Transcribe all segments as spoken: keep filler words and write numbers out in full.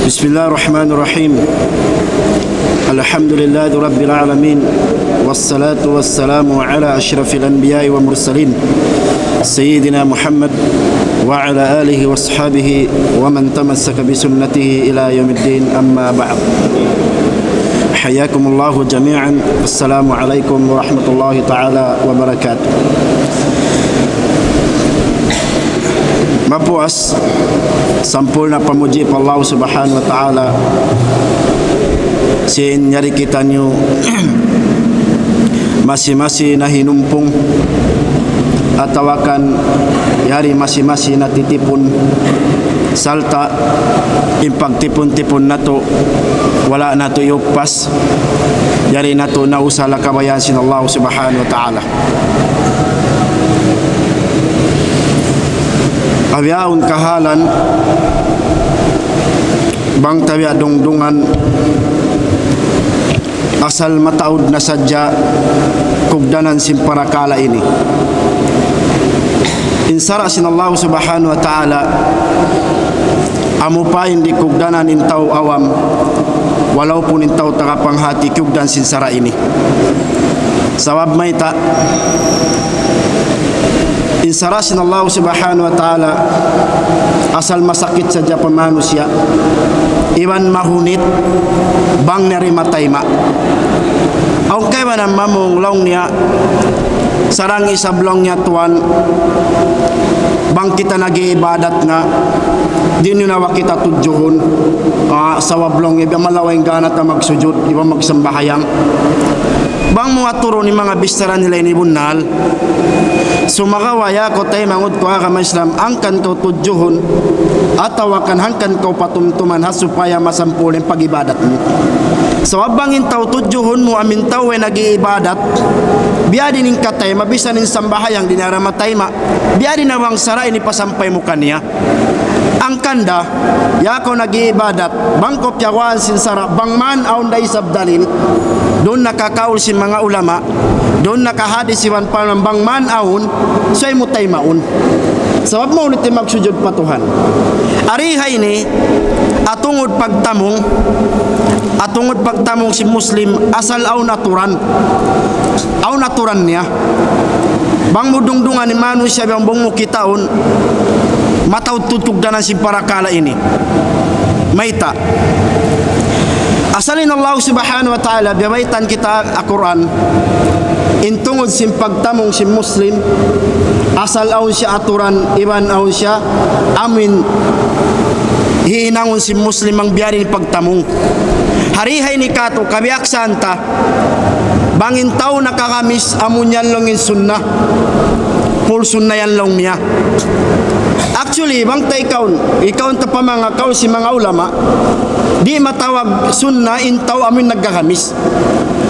بسم الله الرحمن الرحيم. الحمد لله رب العالمين، والصلاة والسلام على أشرف الأنبياء والمرسلين، سيدنا محمد وعلى آله وأصحابه ومن تمسك بسنته إلى يوم الدين، أما بعد. حياكم الله جميعا. السلام عليكم ورحمة الله تعالى وبركاته. Mapuas, sampurna' pamuji' pa Allah Subhanahu wa Ta'ala, sin yari kitaniyu masi-masi nahinumpung, atawa kan yari masi-masi natitipun, sarta' in pagtipun-tipun natu', wala' natu' iyupas, yari natu' nausal ha kabayaan sin Allah Subhanahu wa Ta'ala. Bihaun kahalan, bang ta biya' dungdungan, asal mataud na sadja kugdanan sin parakala' ini. In sara' sin Allah Subhanahu wa Ta'ala, amu pa in di' kugdanan in tau awam, walaupun in tau taga panghati kiyugdan sin sara' ini. Sabab mayta', in sara' sin Allah Subhanahu wa Ta'ala asal masakit sadja pa manusiya', iban mahunit bang niya di' matayma'. Awn kaibanan mamung laung niya, sarang isab laung niya tuwan, bang kita nag-iibadat na, di' niyu na ba kita tudjuhun. Ah, sabab laung niya, biya' malawa' in gana ta magsujud, iban magsambahayang. Bang mu aturun in manga bichara nila ini bunnal. Sumagawa' ya kaw taymanghud ku agama Islam, hangkan kaw tudjuhun, atawa kan hangkan kaw patumtuman ha supaya masampurna' in pag-ibadat mu. Sabab bang in tau tudjuhun mu amu in tau way nag-iibadat, biya' diin in katayma', bisan in sambahayang di' niya da matayma', biya' diin na bang sara' ini pasampay mu kaniya. Hangkan da, ya kaw nag-iibadat, bang kaw piyaguwaan sin sara', bang man awn da isab dalil, duun na kaw kaul sin manga ulama, duun na kaw hadis iban pa bang man awn, subay mu taymaun. Sabab mahunit in magsujud pa Tuhan. Ari ha ini, ha tungud pagtamung, ha tungud pagtamung sin Muslim, asal awn aturan. Awn aturan niya. Bang mu dungdungan in manusiya', bang mu kitaun, mataud tuud kugdanan sin parakala' ini. Mayta'? Asal in Allah Subhanahu wa Ta'ala, biyabaytaan kita ha Qur'an, in tungud sin pagtamung sin Muslim, asal awn siya aturan, iban awn siya amu in hihinangun sin Muslim bang biya' diin in pagtamung. Hari ha ini katu', kabiyaksahan ta, bang in tau nakagamis, amu yan laung in sunnah. Full sunnah yan laung niya. Actually, bang ta ikaun, ikaun ta pa manga kaul sin manga ulama, di' matawag sunnah in tau amu in naggagamis.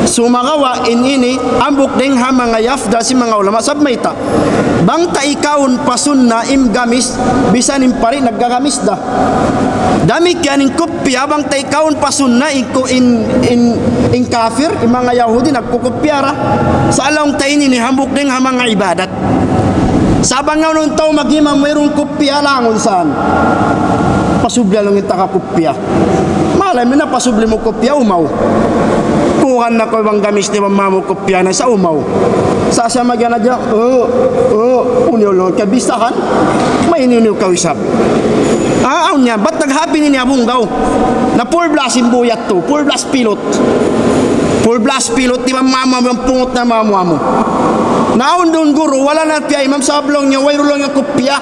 Sumagawa' in ini, hambuuk dayn ha manga yafda sin manga ulama, sabab mayta'? Bang ta ikaun pa sunnah in gamis, bisan in pari' naggagamis da. Damikkiyan in kupiya, bang ta ikaun pa sunnah in ku-, in, in, in kafir, in manga Yahudi nagkukupiya ra. Sa' laung ta ini in hambuuk dayn ha manga ibadat. Sa' bang awn tau mag-imam wayruun kupiya, langun saan. Pasubli laung in taga kupiya. Malay mu na pasubli mu kupiya, umaw. Kuwan na kaw bang gamis di' ba mamu kupiya na sa' umaw. Sa' siya mag-iyan na diya, "Oh, oh, unu laung, kabistahan? May unu-unu kaw isab." Ah, awn niya, bat naghapin ini ha Bunggaw. Na full blast in buyat tu, full blast pilot. Full blast pilot, di' ba mamu, mamu, pungut na mamu, mamu. Na awn duun guru, wala' na piyaimam, sabab laung niya, wayruun laung niya kupiya.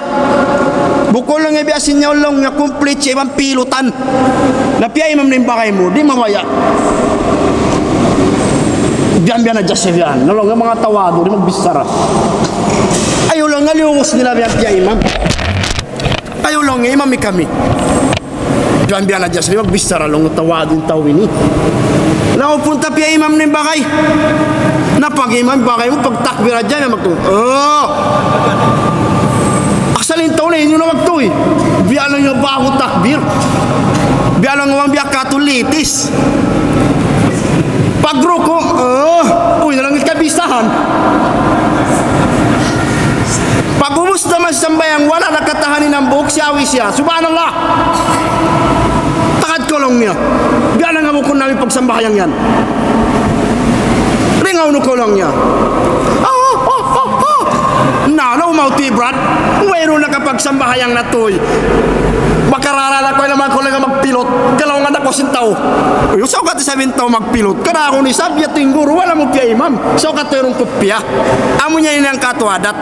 Bukun laung niya biya' sin niya laung niya complete siya iban pilutan. Na piyaimam na in bagay mu, di' mabaya'. Biyan-biyan na diyas siya biyan. Na laung niya manga tawadu, di' magbichara. Ayaw laung niya liubus nila biyan piyaimam. Ayaw laung niya, imami kami. Biyan-biyan na diyas, di' magbichara laung, tawadu in tau ini. Na upun ta piyaimam na in bagay. Na pag-imam bagay mu, pagtakbir hadja na magtu-, oh. Asal in tau na inyo na magtuy. Biya' laung niya bagu takbir. Biya' laung niya biya' katulitis. Pagruku', oh, uy, na laung in kabistahan. Pag-ubus naman sambahayang, wala' na katahan in hambuuk, siyawi siya. Subhanallah. At kulung niya. Biya' na nga bukun namin pagsambahayang yan. Ringaw nu kulung niya. Ah, ah, ah, ah. Na, na, umaw ti, Brad. Wayruun nakapagsambahayang na tuy. Makararala ku naman kulung nga magpilot. Kalaw nga na ku sin tau. Uy, usaw ka ti sa tau magpilot. Kara aku ni sabya tingguru, wala' mu piya imam. Usaw ka ti rung kupiya. Amu niya ini in katu' adat.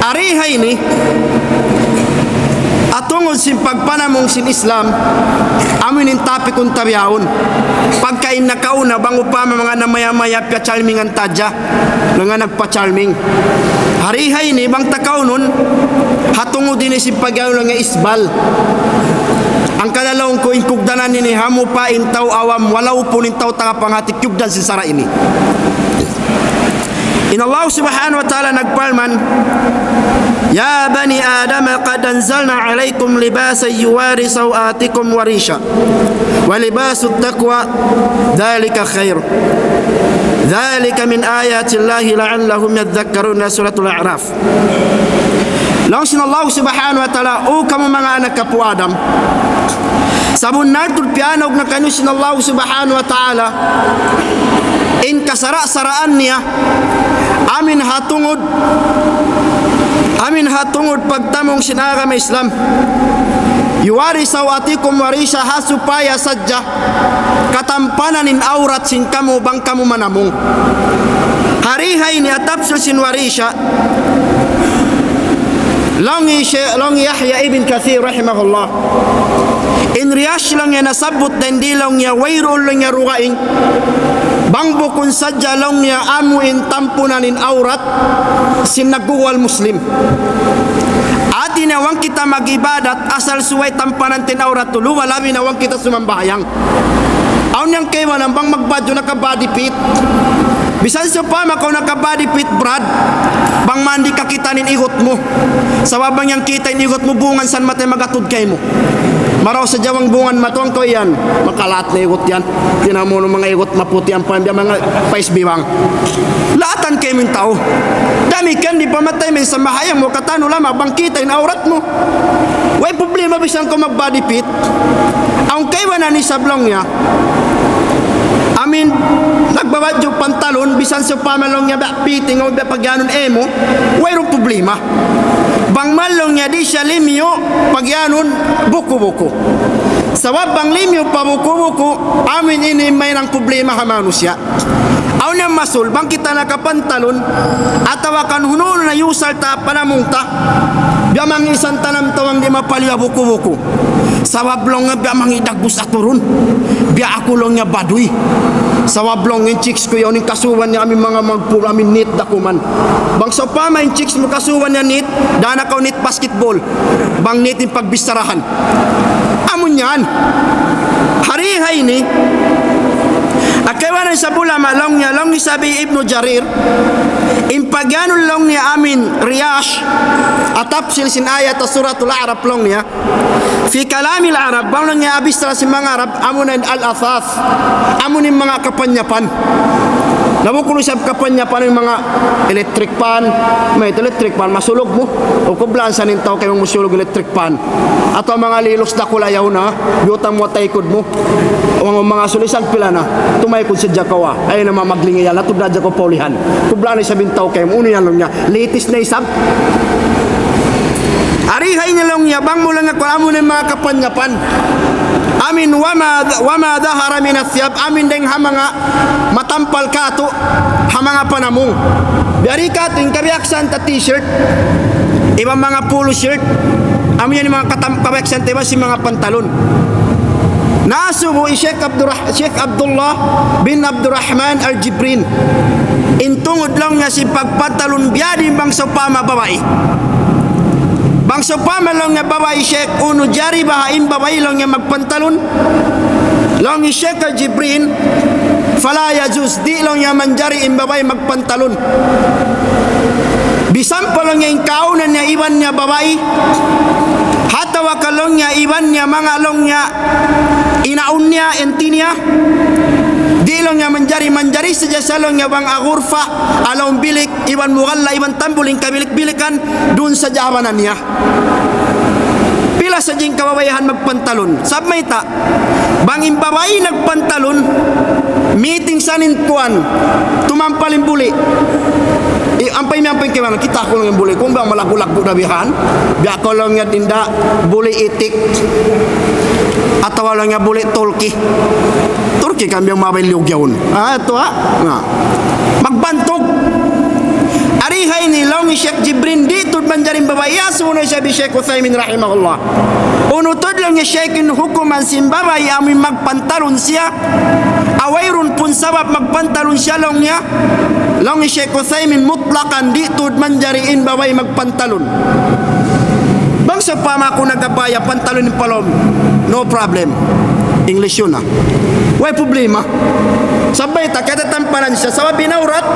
Ari ha ini, ha tungud sin pagpanamung sin Islam, amu ini in topic ku tabiyaun. Pagkaun nakauna, bang upama manga namaya-maya piyachalmingan ta hadja, manga nagpachalming. Ari ha ini, bang ta kaunun, ha tungud ini sin pagyaun nga isbal. Hangkan laung ku in kugdanan ini, ha mu pa in tau awam, wala' upun in tau taga panghati kiyugdan sin sara' ini. In Allah subhanahu wa ta'ala nagparman, يا بني آدم قد أنزلنا عليكم لباسا يواري سوآتكم وريشا ولباس التقوى ذلك خير ذلك من آيات الله لعلهم يذكرون. Suratul A'raf. Laung sin Allah subhanahu wa ta'ala, "O kamu manga anak apu' Adam, sabunnal tuud piyanaug na kaniyu sin Allah subhanahu wa ta'ala in kasara'-saraan niya, amu in ha tungud, amu in ha tungud pagtamung sin agama Islam. يواري سوآتكم وريشا, ha supaya sadja katampanan in awrat sin kamu bang kamu manamung." Ari ha ini ha tafsir sin Warisha, laung hi Shaykh, laung hi Yahya ibn Kathir rahimahullah, in riyash laung niya nasabbut dayn di laung niya wayruun laung niya dugaing bang bukun sadja laung niya amu in tampunan in awrat sin nagguwal Muslim. Hati niya bang kita mag-ibadat asal subay tampanan ta in awrat, luba-labi na bang kita sumambahayang. Awn yan kaibanan bang magbadju naka-body fit. Bisan sawpama kaw naka-body fit, Brad, bang man di' kakitaan in igut mu. Sabab bang yan kita' in igut mu, bungan san mata in mag-atud kaymu. Marayaw sadja bang bungan mata, bang kaw yan, makalat na igut yan. Tinan mu in manga igut maputi' ampa biya' manga pais biwang. Latan kaymu in tau. Damikkiyan di' pa matay, minsan mahayang mu katan ulama bang kita' in awrat mu. Way problema bisan kaw mag-body fit. Awn kaibanan isab laung niya, amu in nagbabadju pantalon, bisan sawpama laung niya biya' fitting o biya' pagyanun emu, wayruun problema. Bang man laung niya di' siya limiyu' pagyanun buku-buku. Sabab bang limiyu' pa buku-buku, amu in ini mahinang problema ha manusiya'. Awn yan masul, bang kita nakapantalon, atawa kan hunun na yusal ta panamung ta, biya' mangi' san tanam ta bang di' mapaliwa buku-buku. Sabab laung niya biya' mangi' dagbus aturun. Biya' aku laung niya baduy. Sabab laung in chicks ku yaun in kasuban niya amu in manga magpul amu in neat dakuman. Bang sawpama in chicks mu kasuban niya neat, dana kaw neat basketball. Bang neat in pagbicharahan. Amu yan. Ari ha ini, ha kaibanan isab ulama laung niya, laung isab hi Ibnu Jarir, in pagyanun laung niya amu in riyash, ha tafsir sin ayat ha Suratul A'raf laung niya, في كلام العرب, bang laung niya ha bichara sin manga Arab, amu na in al-athaf, amu na in manga kapanyapan. Na bukun isab kapanyapan in manga electric fan, mayta' electric fan, masulug mu. O kublaan sa in tau kaymu masulug electric fan. Atawa manga lilos dakula' yaun na, biyutang mu ha taykud mu. O manga sulisan pila na, tumaykud sadja kaw, ayaw na mamaglingi yan, atud na sadja kaw pa ulihan. Kublaan isab in tau kaymu, unu yan laung niya, latest na isab. Ari ha ini laung niya, bang mu laung niya, kuwan, amu na in manga kapanyapan. Amu in وما, وما ظهر من الثياب, amu in dayng ha manga matampal katu', ha manga panamung. Biya' di katu', in kabiyaksahan ta t-shirt, iban manga polo shirt, amu yan in manga katam-, kabiyaksahan ta iban sin manga pantalon. Nasubu hi Sheikh Abdurrah-, Sheikh Abdullah bin Abdurrahman Al-Jibrin. In tungud laung niya sin pagpantalon biya' diin bang sawpama babai. Bang sawpama laung niya babai, Sheikh, unu jari baha' in babai laung niya magpantalon? Laung hi Sheikh Al-Jibrin, فلا يجوز, di' laung niya manjari in babai magpantalon. Bisan pa laung niya in kaunan niya iban niya babai, atawa ka laung niya iban niya manga laung niya inaun niya, inti niya, di' laung niya manjari, manjari sadja sa laung niya bang ha ghurfa, ha lawm bilik, iban mughalla, iban tambul in kabilik-bilikan, duun sadja ha bana niya. Pila sadja in kababaihan magpantalon. Sabab mayta', bang in babai nagpantalon, meeting sa in kuwan, tumampal in buli'. I, ampa imiyan pa in kiyawanan, kita' ku laung in buli'. Kung bang malaggu'-laggu' na bihan, biya' ku laung niya dinda, buli' itik. Atawa laung niya buli' turkey. Turkey kan biya' mabay liyug yaun. Ah, ito ha? Na. Magbantug. Ari ha ini, laung ni Sheikh Jibrin, di' tuud manjari in babai. Iyasubu na siya bi Sheikh Uthaymin rahimahullah. Unu tuud laung ni Sheikh in hukuman sin babai amu in magpantalon siya. Wayruun pun sabab magpantalon siya laung niya. Laung ni Sheikh Uthaymin mutlaqan di' tuud manjari in babai magpantalon. Bang sawpama aku nag-abaya, pantalon in pa lawm, no problem. English yun ah. Way problema. Sabab mayta', kata' tampanan siya. Sabab in awrat,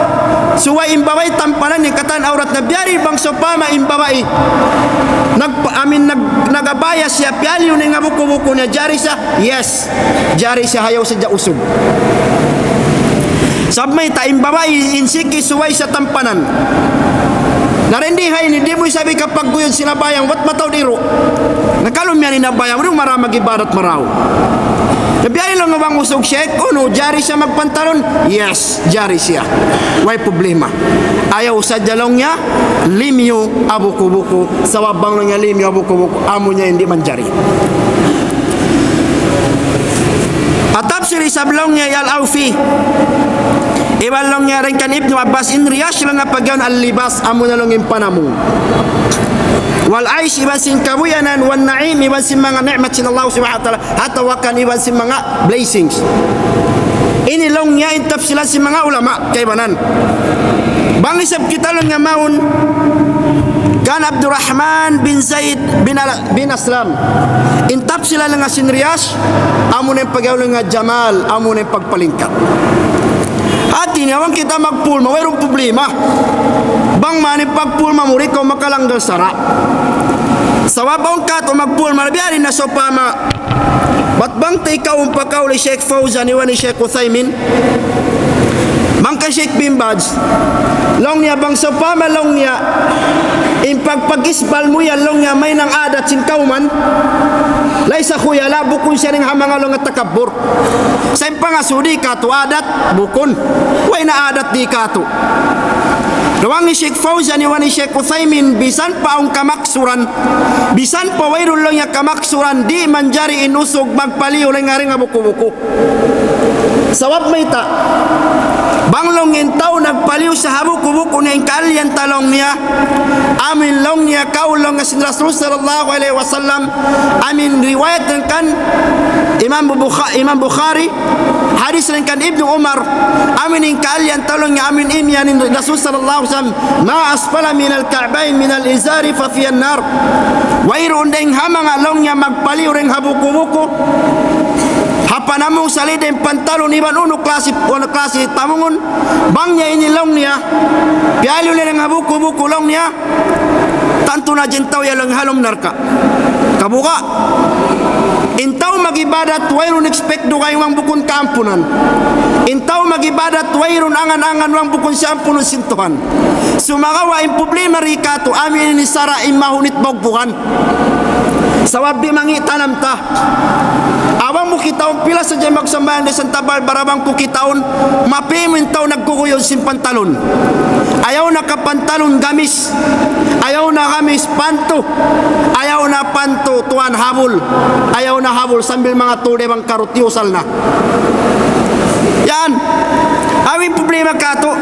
subay in babai tampanan in katan awrat na. Biya' diin bang sawpama in babai nag, I mean, nag, nag-abaya siya, piyaliyu na in ha buku-buku niya, jari siya? Yes. Jari siya, ayaw sadja usug. Sabab mayta', in babai, in siki subay siya tampanan. Na, di' ha ini, di' mu isab hikapagguyud sin abaya, bat mataud iru'. Na, kalu miyan in abaya, di' marayaw mag-ibadat marayaw. Na, biya' diin laung bang usug, Sheikh, unu, jari siya magpantalon? Yes, jari siya. Way problema. Ayaw sadja laung niya limiyu ha buku-buku. Sabab bang laung niya limiyu ha buku-buku, amu niya in di' manjari. Ha tafsir isab laung niya Al-Awfi. Iban laung niya dayn kan Ibnu Abbas, in riyash laung niya pag'iyanun al-libas, amu na laung in panamung. Wal-aish, iban sin kabuhianan, wan-na'im, iban sin manga ni'mat sin Allah subhanahu wa ta'ala, atawa kan iban sin manga blessings. Ini laung niya in tafsilan sin manga ulama kaibanan. Bang isab kita laung niya mawn kan Abdurrahman bin Zaid bin Al-, bin Aslam. In tafsilan laung niya sin riyash, amu na in pag'iyanun jamal, amu na in pagpalingkat. Hati niya, bang kita magpulma, wayruun problema. Bang man in pagpulma mu, di' kaw makalanggal sara'. Sabab bang katu' magpulma, biya' diin na sawpama. Bat bang ta ikaw umpakaw hi Sheikh Fauzan, iban hi Sheikh Uthaymin. Bang kan Sheikh bin Baz, laung niya bang sawpama laung niya, in pagpag-isbal mu yan laung niya mahinang adat sin kawman. Laysa khuyala, bukun siya dayn ha manga laung niya takabbur. Sa' in pangasubu di' katu' adat, bukun. Way na adat di' katu'. Laung hi Sheikh Fauzan, iban hi Sheikh Uthaymin, misan pa awn kamaksuran, misan pa wayruun laung niya kamaksuran, di' manjari in usug magpaliyu dayn ha buku-buku. Sabab mayta', bang laung in tau nagpaliyu siya ha buku-buku niya, in kaalian ta laung niya, amu in laung niya kaul laung sin Rasul sallallahu alayhi wasallam, amu in riwayat dayn kan Imam Bukha-, Imam Bukhari, hadis dayn kan Ibnu Umar, amu in kaalian ta laung niya, amu in imiyan sin Rasul sallallahu alayhi wasallam, ما أسفل من الكعبين من الإزار ففي النار. Wayruun dayn ha manga laung niya magpaliyu dayn ha buku-buku, ha panamung salida' in pantalon iban unu klasi, unu klasi tamungun, bang niya ini laung niya, piyaliyu niya dayn ha buku-buku laung niya, tantu na in tau yan laung ha lawm narka'. Kabuga', in tau mag-ibadat, wayruun expect dugaing bang bukun kaampunan. In tau mag-ibadat, wayruun angan-angan bang bukun siya ampunun sin Tuhan. Sumagawa' in problema di' katu', amu in sara' in mahunit bugbugan. Sabab di' mangi' tanam ta. Bang mu kitaun pila sadja magsambahayang da isab tabal, bara bang ku kitaun, mapi mu in tau nagkukuyud sin pantalon. Ayaw na ka pantalon gamis. Ayaw na gamis pantu. Ayaw na pantu tuwan habul. Ayaw na habul sambil manga tude bang karut tiyusal na. Yan. Amu in problema katu'.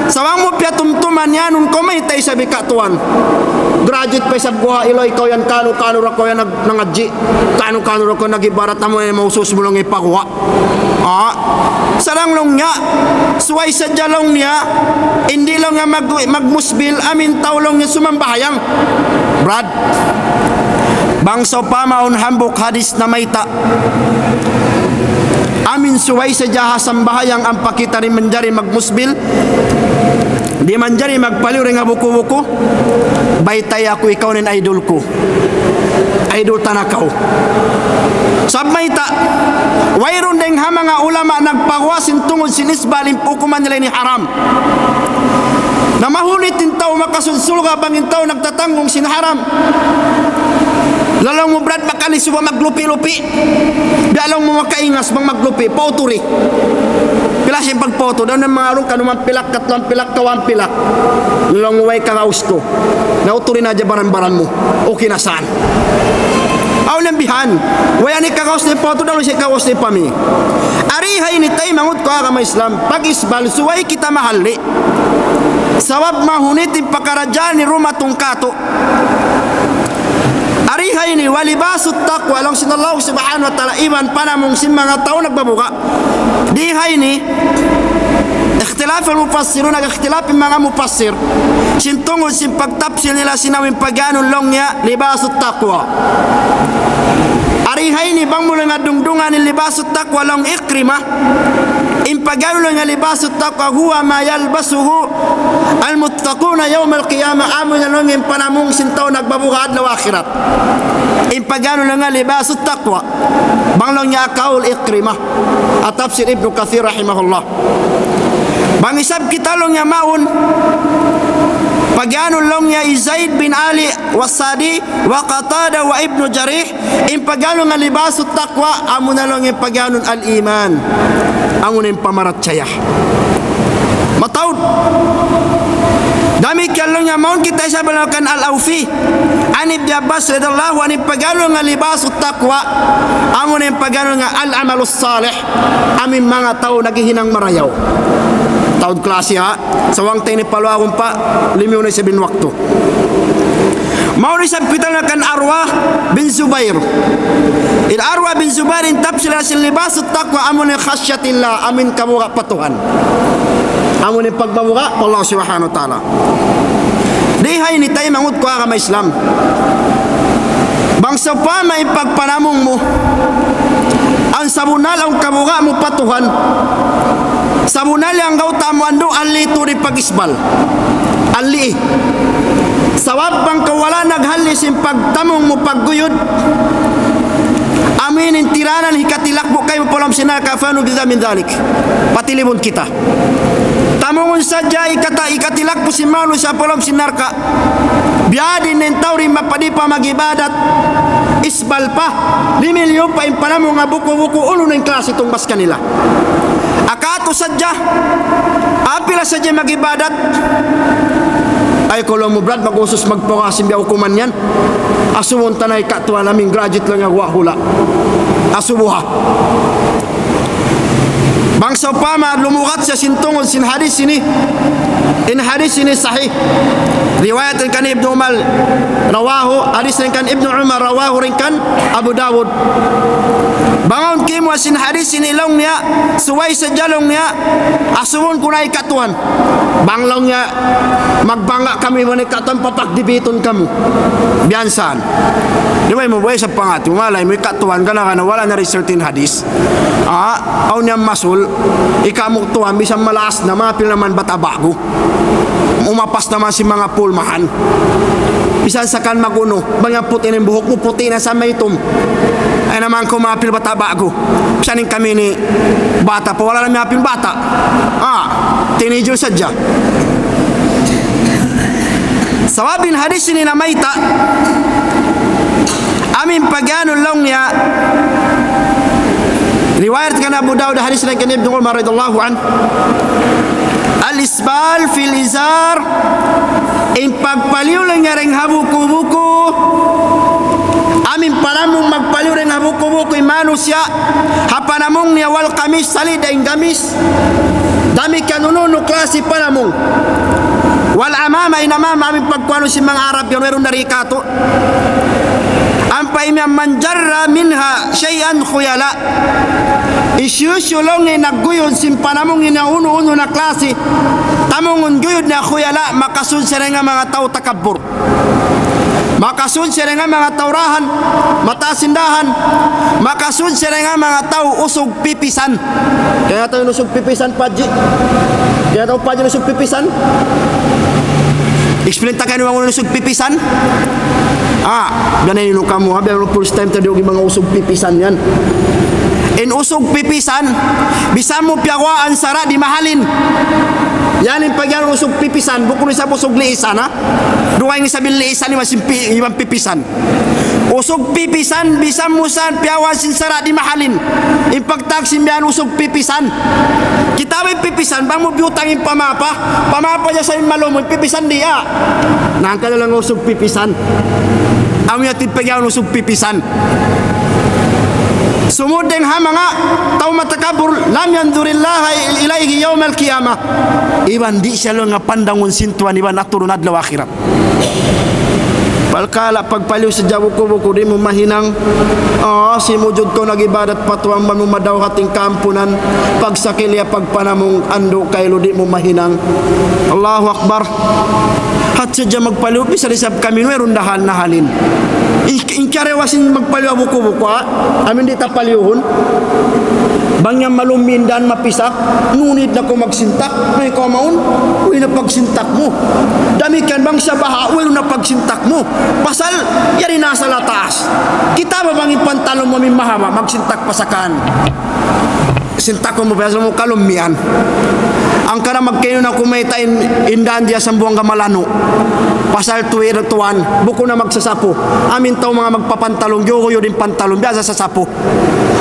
Sa' bang mu piyatumtuman yan, unu kaw mayta' isab hikatuan. Graduate pa isab guwa', ilu ikaw yan, kanu-kanu ra kaw yan nag-, nangadji'. Kanu-kanu ra kaw nag-ibarat, amu yan mausus mu laung in pagguwa'. Ah. Sarang laung niya, subay sadja laung niya, di' laung niya mag-, magmusbil, amu in tau laung niya sumambahayang. Brad, bang sawpama awn hambuuk hadis namayta', amu in subay sadja ha sambahayang ampa kita di' manjari magmusbil, di' manjari magpaliyu dayn ha buku-buku, baytai aku ikaw in idol ku. Idol ta na kaw. Sabab mayta', wayruun dayn ha manga ulama nagpaguwa' sin tungud sin isbal in hukuman nila ini haram. Na mahunit in tau makasud surga' bang in tau nagtatanggung sin haram. Laung mu, "Brad, makali subay maglupi-lupi." Biya' laung mu makaingas bang maglupi, pauturi. Pila sin pagpautur, daw na manga arung kanu mampilak, katlu mampilak, kawa mampilak. Laung mu, "Way kagaus ku." Na uturi na hadja baran-baran mu. Okay na san. Awn na bihan. Way ani kagaus ni pautur, daw siya kagaus ni pami. Ari ha ini taymanghud ku agama Islam, pag-isbal, subay kita mahalli'. Sabab mahunit in pakaradjaan ni rumatung katu'. Ari ha ini, ولباس التقوى, laung sin Allah subhanahu wa ta'ala, iban panamung sin manga tau nagbabuga'. Di ha ini, اختلف المفسرون, nag-ikhtilaf in manga mufassir. Sin tungud sin pagtapsil nila sin awn pagyanun laung niya لباس التقوى. Ari ha ini bang mu laung dungdungan in لباس التقوى laung Ikrimah. In pagyanun laung niya لباس التقوى هو ما يلبسه المتقون يوم القيامة, amu na laung in panamung sin tau nagbabuga' adlaw akhirat. In pagyanun laung niya لباس التقوى. Bang laung niya kaul Ikrimah. At tafsir Ibnu Kathir rahimahullah. Bang isab kita laung niya mawn. Pagyanun laung niya hi Zaid bin Ali wa Sadi wa Qatada wa Ibnu Jarih. In pagyanun nga لباس التقوى, amu na laung in pagyanun al-iman. Amu na in pamarachaya. Mataud. Damikkiyan laung niya mawn kita isab laung kan Al-Awfi. عن ابن عباس رضي الله عنه, in pagyanun nga لباس التقوى, amu na in pagyanun nga العمل الصالح. Amu in manga tau naghihinang marayaw. Taud klasi ha. Sa' bang ta ini paluagun pa, limiyu na isab in waktu. Mawn isab kita laung kan Urwa bin Zubair. In Urwa bin Zubair in tafsir sin لباس التقوى amu na خشية الله, amu in kabuga' pa Tuhan. Amu in pagbabuga' pa Allah subhanahu wa ta'ala. Di ha ini taymanghud ku agama Islam. Bang sawpama in pagpanamung mu, awn sabunnal awn kabuga' mu pa Tuhan, sabunnal in anggawta' mu andu' halli' tuud in pag-isbal. Halli'. Sabab bang kaw wala' naghalli' sin pagtamung mu pagguyud, amu in tiranan hikatilakbu' kaymu pa lawm sin narka', فنبذ من ذلك. Patilibun kita. Tamungun sadja hikata-, hikatilakbu' sin manusiya' pa lawm sin narka'. Biya' diin in tau di' mapadi pa mag-ibadat. Isbal pa. Limiliyu pa in panamung ha buku-buku, unu na in klasi tungbas kanila. Akatu sadja. Apila sadja mag-ibadat. Ay, kalu mu, Brad, mag-usus magpawasi biya' hukuman yan. Asubuhun ta na hikatu, amin graduate laung niya, wa' hula'. Asubuha. Bang sawpama lumugay siya sin tungud sin hadith ini, in hadith ini sahih. Riwayat dayn kan Ibnu Umar, rawahu, hadith dayn kan Ibnu Umar, rawahu, dayn kan Abu Dawud. Bang awn kimuwa' sin hadith ini laung niya, subay sadja laung niya, asubuhun ku na hikatu. Bang laung niya, magbangga' kamu, iban hikatu, papagdibitun kamu. Biya' yan. Di' ba mu buhay sa pangati, malay mu hikatu, gana-gana, wala' na result in hadith. Ah, awn niya masul, ikamu tuwan, bisan malaas na, mapil naman bata' ba'gu. Umapas naman sin manga pulmahan. Bisan sa kan mag-unu, bang yan puti' na in buhuk mu, puti' na sa maitum. Ay naman ku mapil bata' ba'gu. Bisan in kami ini bata' pa, wala' na mapil bata'. Ah, teenager sadja. Sabab in hadith ini namayta', amu in pagyanun laung niya, riwayat kan Abu Dawud, hadith dayn kan Ibnu Umar radiyallahu anhu. الإسبال في الإزار, in pagpaliyu laung niya dayn ha buku-buku, amu in panamung magpaliyu dayn ha buku-buku in manusiya', ha panamung niya والقميص, sali' da in gamis. Damikkiyan unu-unu klasi panamung. والعمامة, in amama, amu in pagkuwanu sin manga Arab yan, wayruun na ri katu'. Ampa imiyan من جر منها شيئا خيلاء. Hisiyu-siyu laung in nagguyud sin panamung ini unu-unu na klasi. Tamungun guyud niya خيلاء, makasud siya dayn ha manga tau takabbur. Makasud siya dayn ha manga tau dahan, mataas in dahan. Makasud siya dayn ha manga tau usug pipisan. Kaya tau in usug pipisan, Paji. Kaya tau, Paji, in usug pipisan. Explain ta kaniyu bang unu in usug pipisan. Ah, biya' na ini kamu, ha, biya' first time ta diyungug manga usug pipisan yan. In usug pipisan, bisan mu piyaguwaan sara' di' mahalin. Yan in pag'iyanun usug pipisan, bukun isab usug liisan, ha? Dugaing isab in liisan iban sin pi-, iban pipisan. Usug pipisan, bisan mu sa piyawan sin sara' di' mahalin. In pagtawag sin biya' yan usug pipisan. Kita' ba in pipisan, bang mu biyutang in pamapa, pamapa niya sa' in malum, in pipisan di' ya. Na hangkan na laung usug pipisan. Amu yan in pag'iyanun usug pipisan. Sumud dayn ha manga tau matakabbur, لم ينظر الله إليه يوم القيامة. Iban di' siya laung pandangun sin Tuhan, iban aturun adlaw akhirat. Palkala' pagpaliyu sadja buku-buku, di' mu mahinang. Ah, simujud kaw nag-ibadat pa Tuhan, bang mu madawhat in kaampunan. Pagsakiliya pagpanamung andu' kailu, di' mu mahinang. Allahu Akbar. Hat sadja magpaliyu, bisan isab kami, wayruun dahan na halin. In, in kariwa sin magpaliyu buku-buku, ha? Amin di' ta paliyuhun. Bang yan malum in dan mapisak, nunit na ku magsintak, may kaw maun, uy na pagsintak mu. Damikkiyan bang sa baha', uy na pagsintak mu. Pasal, yari na sa lataas. Kita' ba bang in pantalon mu amin mahaba', magsintak pa sa kan. Sintakun mu, pasal mu kalum yan. Hangkan na magkainu na kumayta' in, in dan diya Sambuwangga malanu'. Pasal tuwi' tuwan, bukun na magsasapu. Amin tau manga magpapantalon, giyuguyud in pantalon, biya' sa sasapu.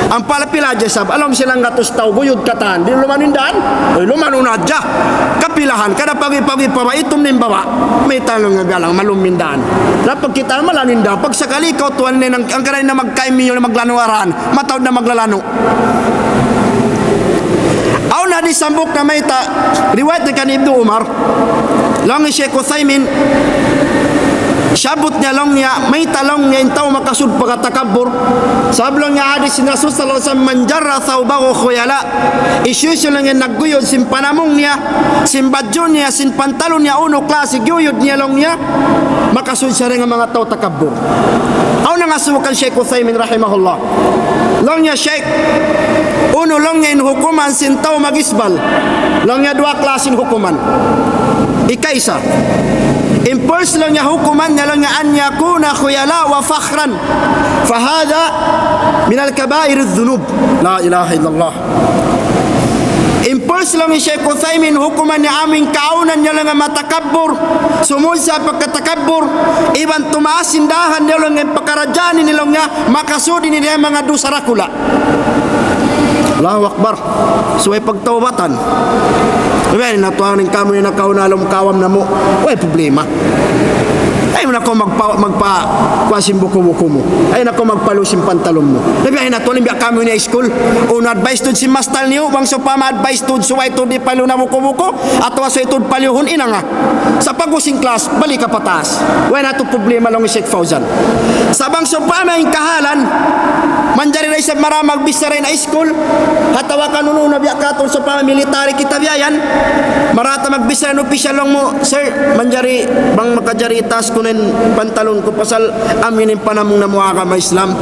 Ampa pila hadja isab, alam sila nga tus tau, guyud katan, di' lumanu' in dan, uy, lumanu' na hadja. Kapilahan, kada pagi-pagi pa ba, itum na in baba', mayta' laung biya' yan, malum in dan. Na pagkita' malanu' in dan, pagsakali kaw tuwan na, hangkan na magkaimi, maglanu' aran, mataud na maglalanu'. Awn hadis hambuuk namayta', riwayat kan Ibnu Umar, laung hi Sheikh Uthaymin, siyabut niya laung niya, mayta' laung niya in tau makasud pagkatakabbur. Sabab laung niya hadis sin Rasul sallallahu alayhi wasallam, من جر ثوبه خيلاء. Hisiyu-siyu laung niya nagguyud sin panamung niya, sin badju' niya, sin pantalon niya, unu klasi giyuyud niya laung niya, makasud siya dayn ha manga tau takabbur. Awn nangasubu kan Sheikh Uthaymin rahimahullah. Laung niya, Sheikh, unu laung niya in hukuman sin tau mag-isbal? Laung niya duwa klasi in hukuman. Ikaisa. In first laung niya hukuman niya laung niya أن يكون خيلاء وفخرا فهذا من الكبائر الذنوب. لا إله إلا الله. In first laung hi Sheikh Uthaymin hukuman niya amu in kaawnan niya laung niya matakabbur, sumud sa pagkatakabbur, iban tumaas in dahan niya laung niya pakaradjaan ini laung niya, makasud ini dayn ha manga dusa dakula'. Allahu Akbar. Subay pagtaubatan. Subay na tuwan in kamu in nakauna laung kawam namu'. Way problema. Ayaw na kaw magpa-, magpa-, kuwan sin buku-buku mu. Ayaw na kaw magpaliyu sin pantalon mu. Labi ayaw na tuwan, biya' kamu ini high school. Unu advice tuud sin mastal niyu, bang sawpama advice tuud, subay tuud di' paliyu na buku-buku, atawa subay tuud paliyuhun, hinanga. Sa' pag-ubus sin class, balik ka pataas. Way na tuud problema laung hi Sheikh Fauzan. Sa' bang sawpama in kahalan, manjari da isab mara magbichara in high school, atawa kan unu-unu na biya' katu', sawpama military kita biya' yan. Mara ta magbichara in opisyal laung mu, "Sir, manjari bang makajari itaas ku na in pantalon ku pasal amu in panamung namu' agama Islam."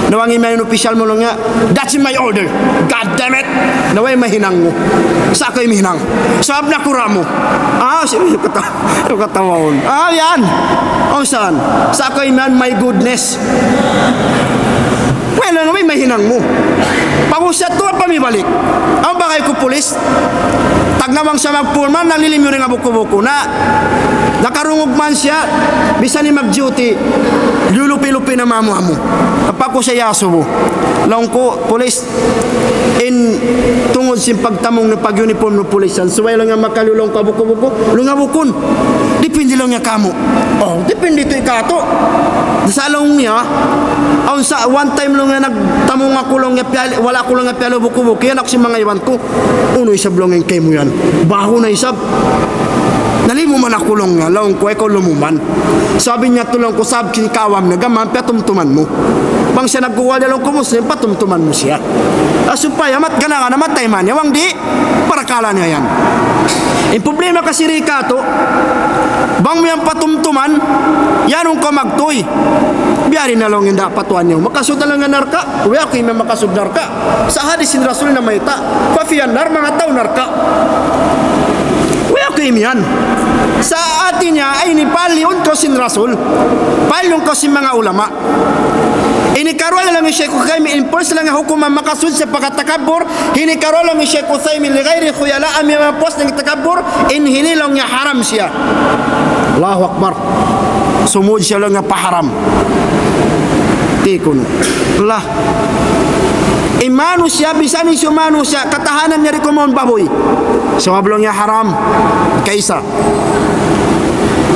Na bang imiyan in opisyal mu laung niya, "That's my order. God damn it!" Na way mahinang mu. Sa' kaw imihinang. Sabab nakura' mu. Ah, si-, kata-, katawaun. Ah, yan. Aw san. Sa' kaw imiyan, "My goodness." Way na, way mahinang mu. Pag-usat tuwa pa mibalik. Awn bagay ku pulis. Tagna' bang siya mag-foreman, naglilimyu dayn ha buku-buku. Na, nakarungug man siya, bisan in mag-duty, lulupi-lupi na mamu-amu. Apa ku siya iyasubu. Laung ku, pulis, in tungud sin pagtamung na pag-uniform na pulis yan. Subay laung niya makaliyu laung ka buku-buku. Laung niya bukun. Dipindi laung niya kamu'. Oh, dipindi tuud katu'. Sa' laung niya, awn sa' one time laung niya nagtamung aku laung niya piyali-, wala' aku laung niya piyaliyu buku-buku. Yan aku sin manga iban ku. Unu isab laung in kaymu yan. Bahu na isab. Nalimuman aku laung niya, laung ku, ikaw lumuman. Sabi niya tu laung ku, sabab sin kawam na, gam man piyatumtuman mu. Bang siya nagguwal da laung ku Muslim, patumtuman mu siya. Ah, supaya mat gana-gana matay man niya, bang di', parakala' niya yan. In problema kasi di katu', bang mu yan patumtuman, yan in kaw magtuy. Biya' diin na laung in da patuan niya. Makasud na laung in narka', way aku imiyan makasud narka'. Sa' hadis sin Rasul namayta', "ففي النار," manga tau narka'. Way aku imiyan. Sa' hati niya, ay ini paliyun kaw sin Rasul. Paliyun kaw sin manga ulama. Ini karuwa laung hi Shaykh Uthaymin, in first laung niya hukuman makasud siya pa katakabbur, ini karuwa laung hi Shaykh Uthaymin, لغير خيلاء, amu in purpose laung niya takabbur, in ini laung niya haram siya. Allahu Akbar. Sumud siya laung niya pa haram. Tikun. Allah. In manusiya', bisan in siya manusiya', katahanan niya di' kumaun babuy. Sabab laung niya haram. Kaisa.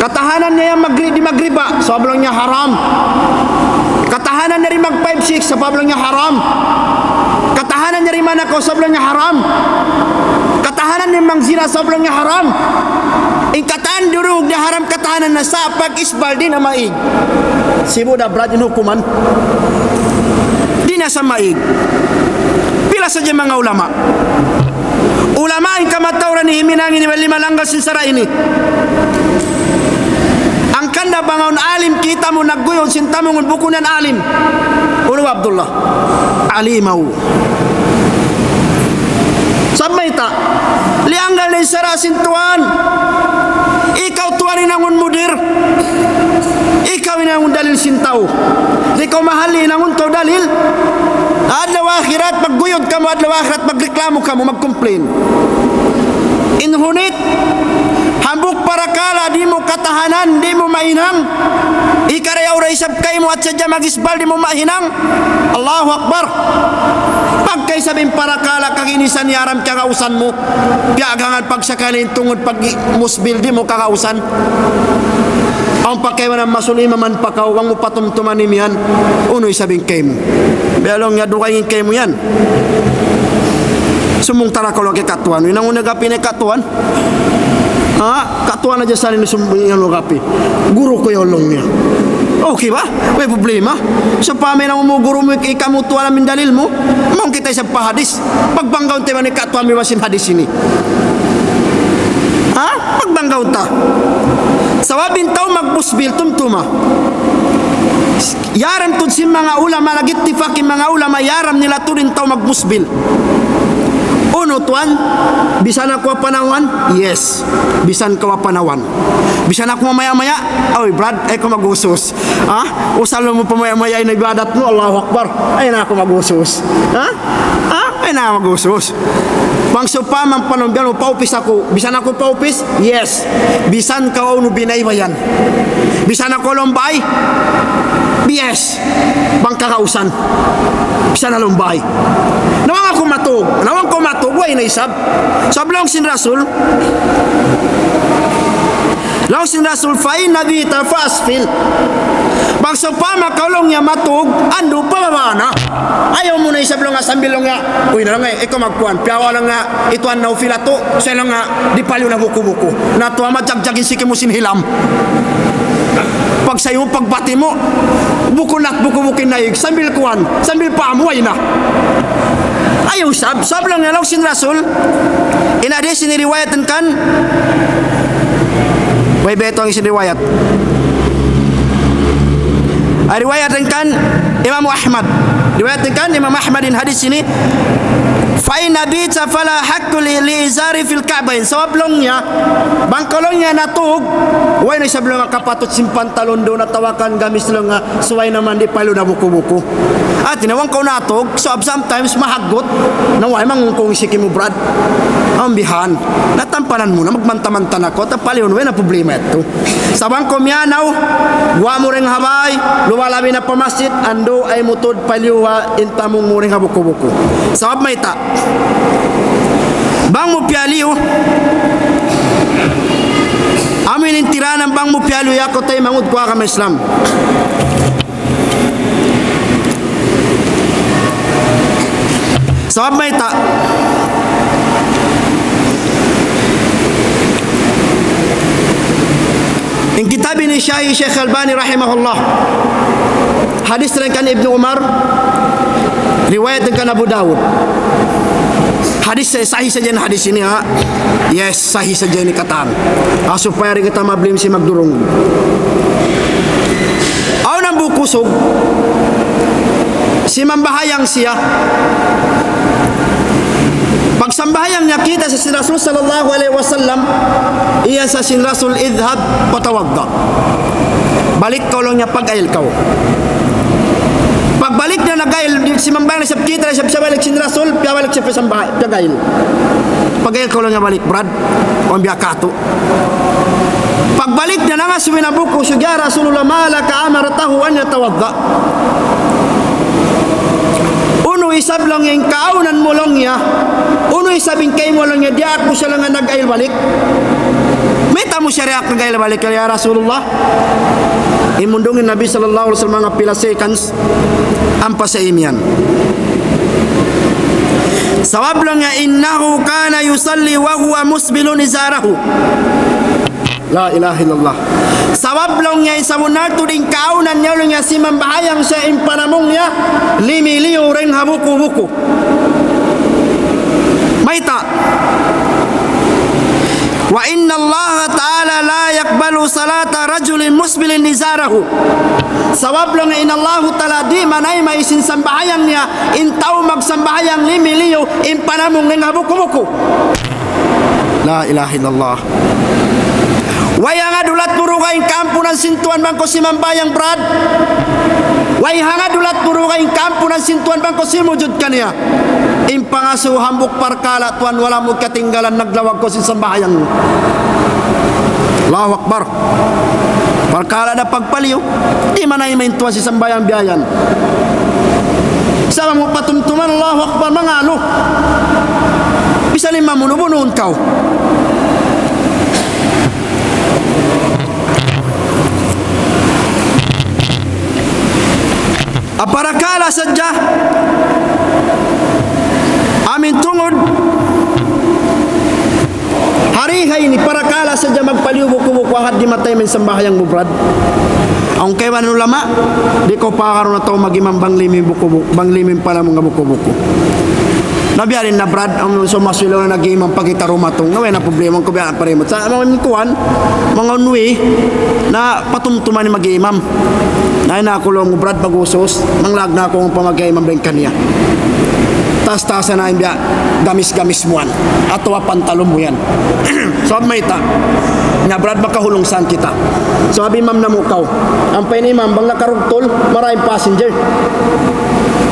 Katahanan niya yan magri-, di' magriba. Sabab laung niya haram. Katahanan niya di' mag five six. Sabab laung niya haram. Katahanan niya di' manakaw. Sabab laung niya haram. Katahanan niya mangzina. Sabab laung niya haram. In katan durug di' haram katahanan na sa' pag-isbal di' na maig. Sibu' da brad in hukuman. Di' na sa maig. Pila sadja manga ulama. Ulama in kamatauran ini himinang ini, wali malanggal sin sara' ini. Hangkan da bang awn alim kita' mu nagguyud sin tamungun bukun yan alim. Unu Abdullah. Alimaw. Sabab mayta', liyanggal na in sara' sin tuwan. Ikaw tuwan hinangun mudir. Ikaw hinangun dalil sin tau. Di' kaw mahal hinangun tau dalil. Adlaw akhirat, magguyud kamu, adlaw akhirat, magreklamu kamu, mag-complain. In hunit, hambuuk parakala' di' mu katahanan, di' mu mahinang. Hikarayaw da isab kaymu, at sadja mag-isbal, di' mu mahinang. Allahu Akbar. Pagka isab in parakala' kaginisan, iyaram kagausan mu. Piyagangan pagsakali in tungud pag-musbil, di' mu kagausan. Awn pa kaymu na masul imaman pa kaw, bang mu patumtuman imiyan, unu isab in kaymu. Biya' laung niya dugaing in kaymu yan. Sumung tara kaw laung kay katuan. Hinangun na gapi na katuan. Ha? Katuan hadja sa ini sumung yan laung gapi. Guru ku yan laung niya. Okay ba? Way problema. Sawpama hinangun mu guru mu, ikaw mu tuwan amu in dalil mu. Mawn kita isab pa hadis. Pagbanggaun ta iban katuan mu iban sin hadis ini. Ha? Pagbanggaun ta. Sabab in tau magmusbil tumtuma. Iyaram tuud sin manga ulama, nag-ittifak in manga ulama, iyaram nila tuud in tau magmusbil. Unu tuwan, bisan aku apanawan? Yes. Bisan kaw apanawan. Bisan aku mamaya-maya? Oy, brad, ayaw kaw mag-usus. Ha? Usal mu pamaya-maya in ibadat mu, Allahu Akbar. Ayaw na aku mag-usus. Ha? Ha? Ayaw na mag-usus. Bang sawpama panumbyan mu, paupis aku. Bisan aku paupis? Yes. Bisan kaw unu binaybayan. Bisan aku lumbay? Yes. Bang kagausan. Bisan na lumbay. Nawang aku matug. Nawang ku matug. Way na isab. Sabab laung sin Rasul. Laung sin Rasul, فإن بت فأسفل. Bang sawpama kaw laung niya matug, andu' pababa' na. Ayaw mu na isab laung niya sambil laung niya. Uy, na laung niya, ikaw magkuan. Piyawa laung niya, ituan na ufilatu. Sa' laung niya, di' paliu na buku-buku. Na tuwa majagjag in siki mu sin hilam. Pagsayu, pagbati' mu, bukun na buku-buku in naig. Sambil kuan, sambil paamu, way na. Ayaw isab, sabab laung niya laung sin Rasul. In hadis ini riwayat kan. Way, biyaytaan sin riwayat. Ah, riwayat kan Imam Ahmad. Riwayat kan Imam Ahmad in hadis ini. فإن بت فلا حق لي لإزاري في الكعبين. Sabab laung niya, bang kaw laung niya natug, way na isab laung niya kapatut sin pantalon duun atawa kan gamis laung niya, subay na man di' paliu na buku-buku. Hati niya bang kaw natug, sabab sometimes mahaggut, na way mangungkung siki mu, brad. Ambihan, natampanan mu na, magmanta-manta na kaw, tapaliun, way na problema yadtu. Sa' bang kaw miyanaw, guwa' mu dayn ha bay, luwal abi na pa masjid, andu' ayaw mu tuud paliu in tamung mu dayn ha buku-buku. Sabab mayta'? Bang mu piyaliu, amu in tiranan bang mu piyaliu, ya kaw taymanghud ku ha agama Islam. Sabab mayta'? In kitab ini sahih Shaykh Albani rahimahullah. Hadis dayn kan Ibnu Umar, riwayat dayn kan Abu Dawud. Hadis sa-, sahih sadja in hadis ini, ha? Yes, sahih sadja ini katan. Ah, supaya di' kita mablame sin magdurung. Awn hambuuk usug, simambahayang siya. Pagsambahayang niya, kita' sa sin Rasul sallallahu alayhi wasallam, iyan sa sin Rasul, اذهب فتوضأ. Balik kaw laung niya, pag-ayil kaw. Pag Pagbalik niya nagail, di' simambahayang na isab kita, isab siya balik sin Rasul, piyabalik siya pa sambay, piyagail. Pagail kaw laung niya balik, Brad. Awn biya' katu'. Pagbalik niya nangasubu na buku, siyag, "Ya Rasulullah, ma laka amartahu an yatawadda'?" Unu isab laung niya in kaawnan mu laung niya, unu isab in kaymu laung niya, diyaak mu siya laung niya nagail balik. Mayta' mu siya diyaak nagail balik, ya Rasulullah? Imundung in Nabi sallallahu alayhi wasallam manga pila seconds, ampa siya imiyan. Sabab laung niya, "Innahu kana yusalli wa huwa musbilun izarahu." La ilaha illallah. Sabab laung niya, sabunnal tuud in kaawnan niya laung niya simambahayang siya in panamung niya, limiliyu dayn ha buku-buku. Mayta'? "Wa inna Allah ta'ala la yaqbalu salata rajulin musbilin izarahu." Sabab laung niya in Allahu Ta'ala di' manayma' sin sambahayang niya, in tau magsambahayang limiliyu in panamung dayn ha buku-buku. La ilaha illallah. Way hangad hulat mu dugaing kaampunan sin Tuhan bang kaw simambahayang, Brad. Way hangad hulat mu dugaing kaampunan sin Tuhan bang kaw simujud kaniya. In pangasubu hambuuk parkala', Tuhan, wala' mu katinggalan, naglawag kaw sin sambahayang. Allahu Akbar. Parkala' da pagpaliyu, di' manayma' in Tuhan sin sambahayang biya' yan. Sa' bang mu patumtuman, Allahu Akbar, mangalu. Bisan in mamunu'-bunuun kaw. Aparkala' sadja, amu in tungud, hari ha ini parkala' sadja magpaliyu buku-buku, ahad di' matayma' in sambahayang mu, Brad. Awn kaibanan ulama, di' kaw pakaru na tau mag-imam bang limi buku-buku, bang limi panamung buku-buku. Na biya' diin na, Brad, awn sumasuy laung nag-imam pa kita dumatung. Na way na problema, ku biya' pa rin. Sa' manga kuwan, manga unwi, na patumtuman in mag-imam. Na in aku laung, Brad, pag-usus, manglag na aku pa mag-imam dayn kaniya. Tas-tas na in biya' gamis-gamis mu yan. Atawa pantalon mu yan. Sabab mayta', na, Brad, makahulung san kita. Sabab imam namu' kaw. Ampa in imam bang nakarugtul, marayaw in passenger.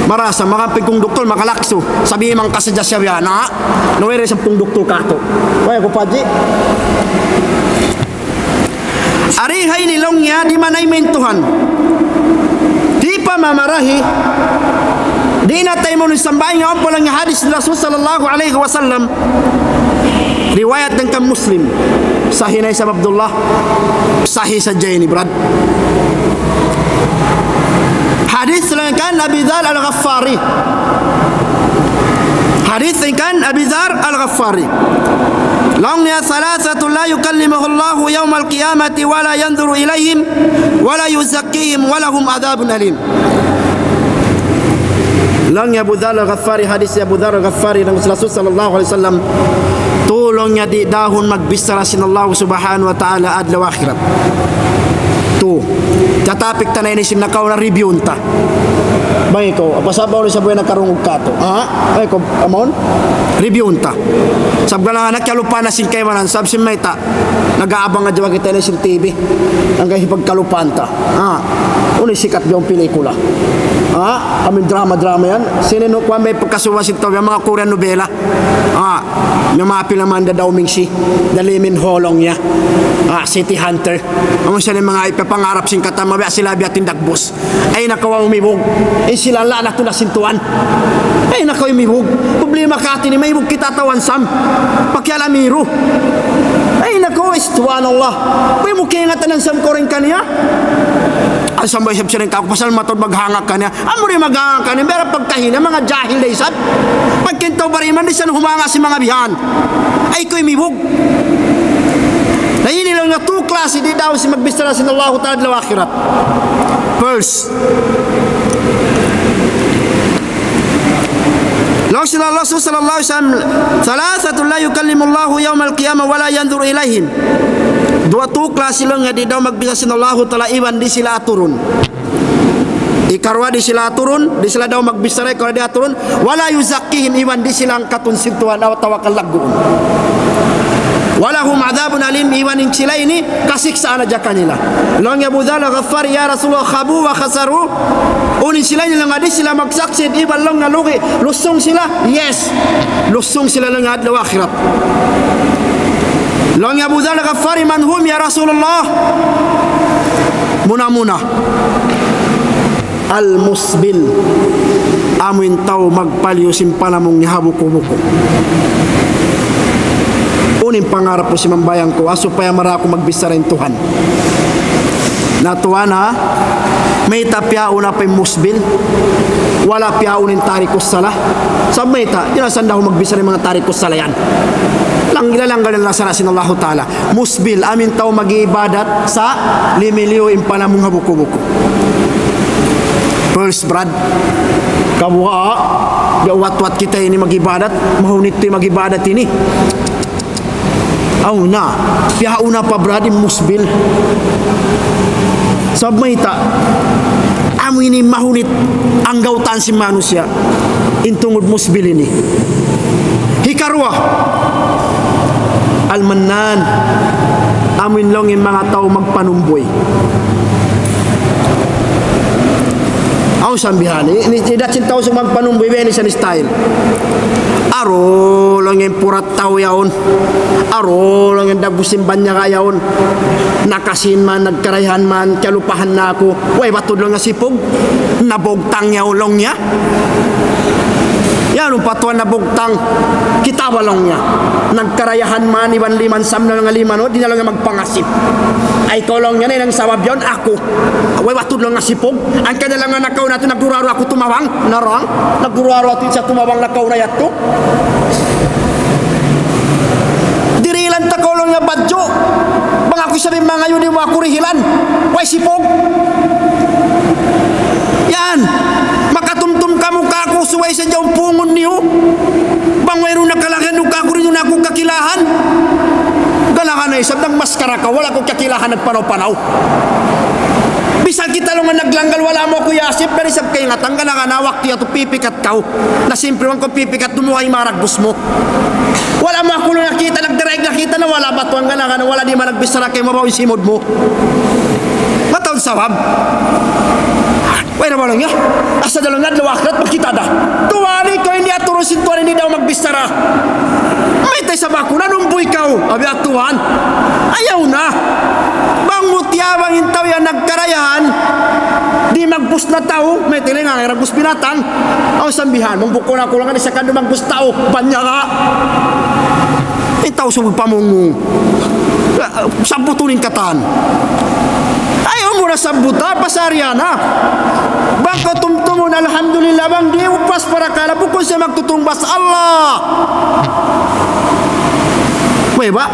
Marasa, makamping konduktur, makalaksu. Sabab imam ka sadja siya biya' na, na way da isab konduktur katu'. Way ku, Paji. Hari ha ini laung niya, di' manayma' in Tuhan. Di' pa mamarahi, di' na taymaun in sambahayang, awn pa laung niya hadis Rasul sallallahu alayhi wasallam. Riwayat dayn kan Muslim. Sahih na isab, Abdullah. Sahih sadja ini, Brad. Hadis laung kan Abi Dhar Al-Ghafari. Hadis kan Abi Dhar Al-Ghafari. Laung niya, "Thalathatun la yukallimuhumullahu yawmal qiyamati wa la yanzuru ilayhim wa la yuzakkihim wa lahum adhabun alim." Laung niya Abu Dhar Al-Ghafari, hadis Abu Dhar Al-Ghafari, laung Rasul sallallahu alayhi wasallam, tū laung niya di' dahun magbichara sin Allah subhanahu wa ta'ala adlaw akhirat. Tū. Tatapik ta na ini sin nakauna, review ta. Bang ikaw, apa sabaw ni sabuhay nakarungug katu'? Ha? Bang ikaw, amaun? Review ta. Sabab gana na kiyalupa na sin kaibanan, sabab sin mayta'. Nag-aabang na jawa kita ini sin T V. Hanggang hipagkalupaan ta. Ha? Unu in sikat biya' pelikula. Ha? Amu in drama-drama yan. Sinin kuwan bay pagkasuwa sin tau, manga Korean nobela. Ah, miyamapil naman da daw mingsi, da Lee Min Ho laung niya. Ah, City Hunter. Amu sila in manga ipapangarap sin katan, mabiya' sila biya' tindagbus. Ay, nakawa umibug. In sila la na tula sin Tuhan. Ay, nakawa umibug. Problema katu' ini, maibug kita tawan sam. Pakialamiru. Ay, nakawa, subhanallah. Way mu kaingatan sam kaw dayn kaniya. Asal ba isab siya rin kaku, pasal mataud maghanga kaniya. Amu rin maghanga kaniya, mera pagkahina, manga jahil da isab. Pagkintaw bariman, di' san humanga sin manga bihan. Ay, kuy mibug. Na ini laung niya tū klasi, di' daw sin magbichara sin Allahu Ta'ala adlaw akhirat. First. Laung sin Rasul sallallahu alayhi wasallam, "Thalathatun la yukallimuhumullahu yawmal qiyamah wa la yanzuru ilayhim." Duwa tū klasi laung niya di' daw magbichara sin Allahu Ta'ala iban di' sila aturun. Ikaruwa di' sila aturun, di' sila daw magbichara, ikaruwa di' aturun, "Wa la yuzakkihim," iban di' sila angkatun sin Tuhan, atawa kan lagguun. ولهم عذاب أليم, iban in sila ini kasiksaan hadja kanila. Laung hi Abu Dharr Al-Ghifari, "Ya Rasulullah, خابوا وخسروا." Unu in sila ini, laung niya, di' sila mag-succeed, iban laung niya lugi, lusung sila. Yes, lusung sila laung niya adlaw akhirat. Laung hi Abu Dharr Al-Ghifari, "من هم يا رسول الله؟" Muna-muna, المسبل, amu in tau magpaliyu sin panamung niya ha buku-buku. Unu in pangarap ku, simambahayang ku, ha supaya marayaw aku magbichara in Tuhan. Na Tuhan, ha? Mayta' piyauna pa in musbil? Wala' piyauna in tarikus salah? Sabab mayta', di' na sanda aku magbichara in manga tarikus salah yan. Lang, ilalanggal na sara' sin Allahu Ta'ala. Musbil, amu in tau mag-iibadat sa' limiliyu in panamung ha buku-buku. First, brad, kabuha', ya, wat-wat kita ini mag-ibadat, mahunit tuud mag-ibadat ini. Aw na, piyauna pa, brad, in musbil. Sabab mayta', amu ini mahunit anggawtaan sin manusiya'. In tungud musbil ini. Hikaruwa, al-mannan, amu in laung in manga tau magpanumbuy. Awn sambihan, ini, ini, ini, sin tau sa' magpanumbuy, biya' ini sin style. Aru, laung in purat tau yaun. Aru, laung in dagbus sin banyaga yaun. Nakasin man, nagkarayahan man, kiyalupahan na aku. Way batud laung niya sipug. Nabugtang yaun laung niya. Yan, umpatuan nabugtang. Kita' ba laung niya. Nagkarayahan man, iban liman sam na nga liman, no? Di' na laung niya magpangasin. Ay, kaw laung niya, na in sabab yaun, aku. Way batud laung niya sipug. Hangkan na laung niya nakauna yadtu, nagduwa-ruwa aku tumabang. Narang. Nagduwa-ruwa aku sa' tumabang nakauna yadtu. Dirihilan ta kaw laung niya badju'. Bang aku isab in mangayu' di' mu aku rihilan. Way sipug. Yan. Makatumtum kamu kāku' subay sadja in pungun niyu. Bang wayruun na kalagihan niyu kāku' di' niyu na aku kakilahan. Galagan na isab nagmaskara kaw, wala' kaw kakilahan nagpanaw-panaw. Bisan kita laung niya naglanggal, wala' mu aku iyasip, di' isab kaingatan, galagan na waktu yadtu pipikat kaw. Na simpri bang kaw pipikat, dumuwaa in manga dagbus mu. Wala' mu aku laung niya kita, nagdaraig na kita na wala' batuan galagan, wala' di' man nagbichara kaymu, mabaw in simud mu. Mataud sabab. Way na ba laung niya? Asa da laung niya, adlaw akhirat, magkita' da. Tuwan, ikaw, di' aturun sin Tuhan, di' daw magbichara. Mayta' isab aku, nanumbuy kaw. Abi, ah, Tuhan. Ayaw na. Bang mu tiyabang in tau yan nagkarayahan, di' magbus na tau, mayta' in nga, magbus binatang. Aw, sambihan, mung bukun aku laung niya, di' sa' kadu magbus tau, banyaga. In tau sumud pamung mu. Sabbutun in katan. Ayaw mu na sabbuta, pasariha na. Bang kaw tumtumun, alhamdulillah, bang di' upas parakala', bukun siya magtutungbas, Allah. Way ba?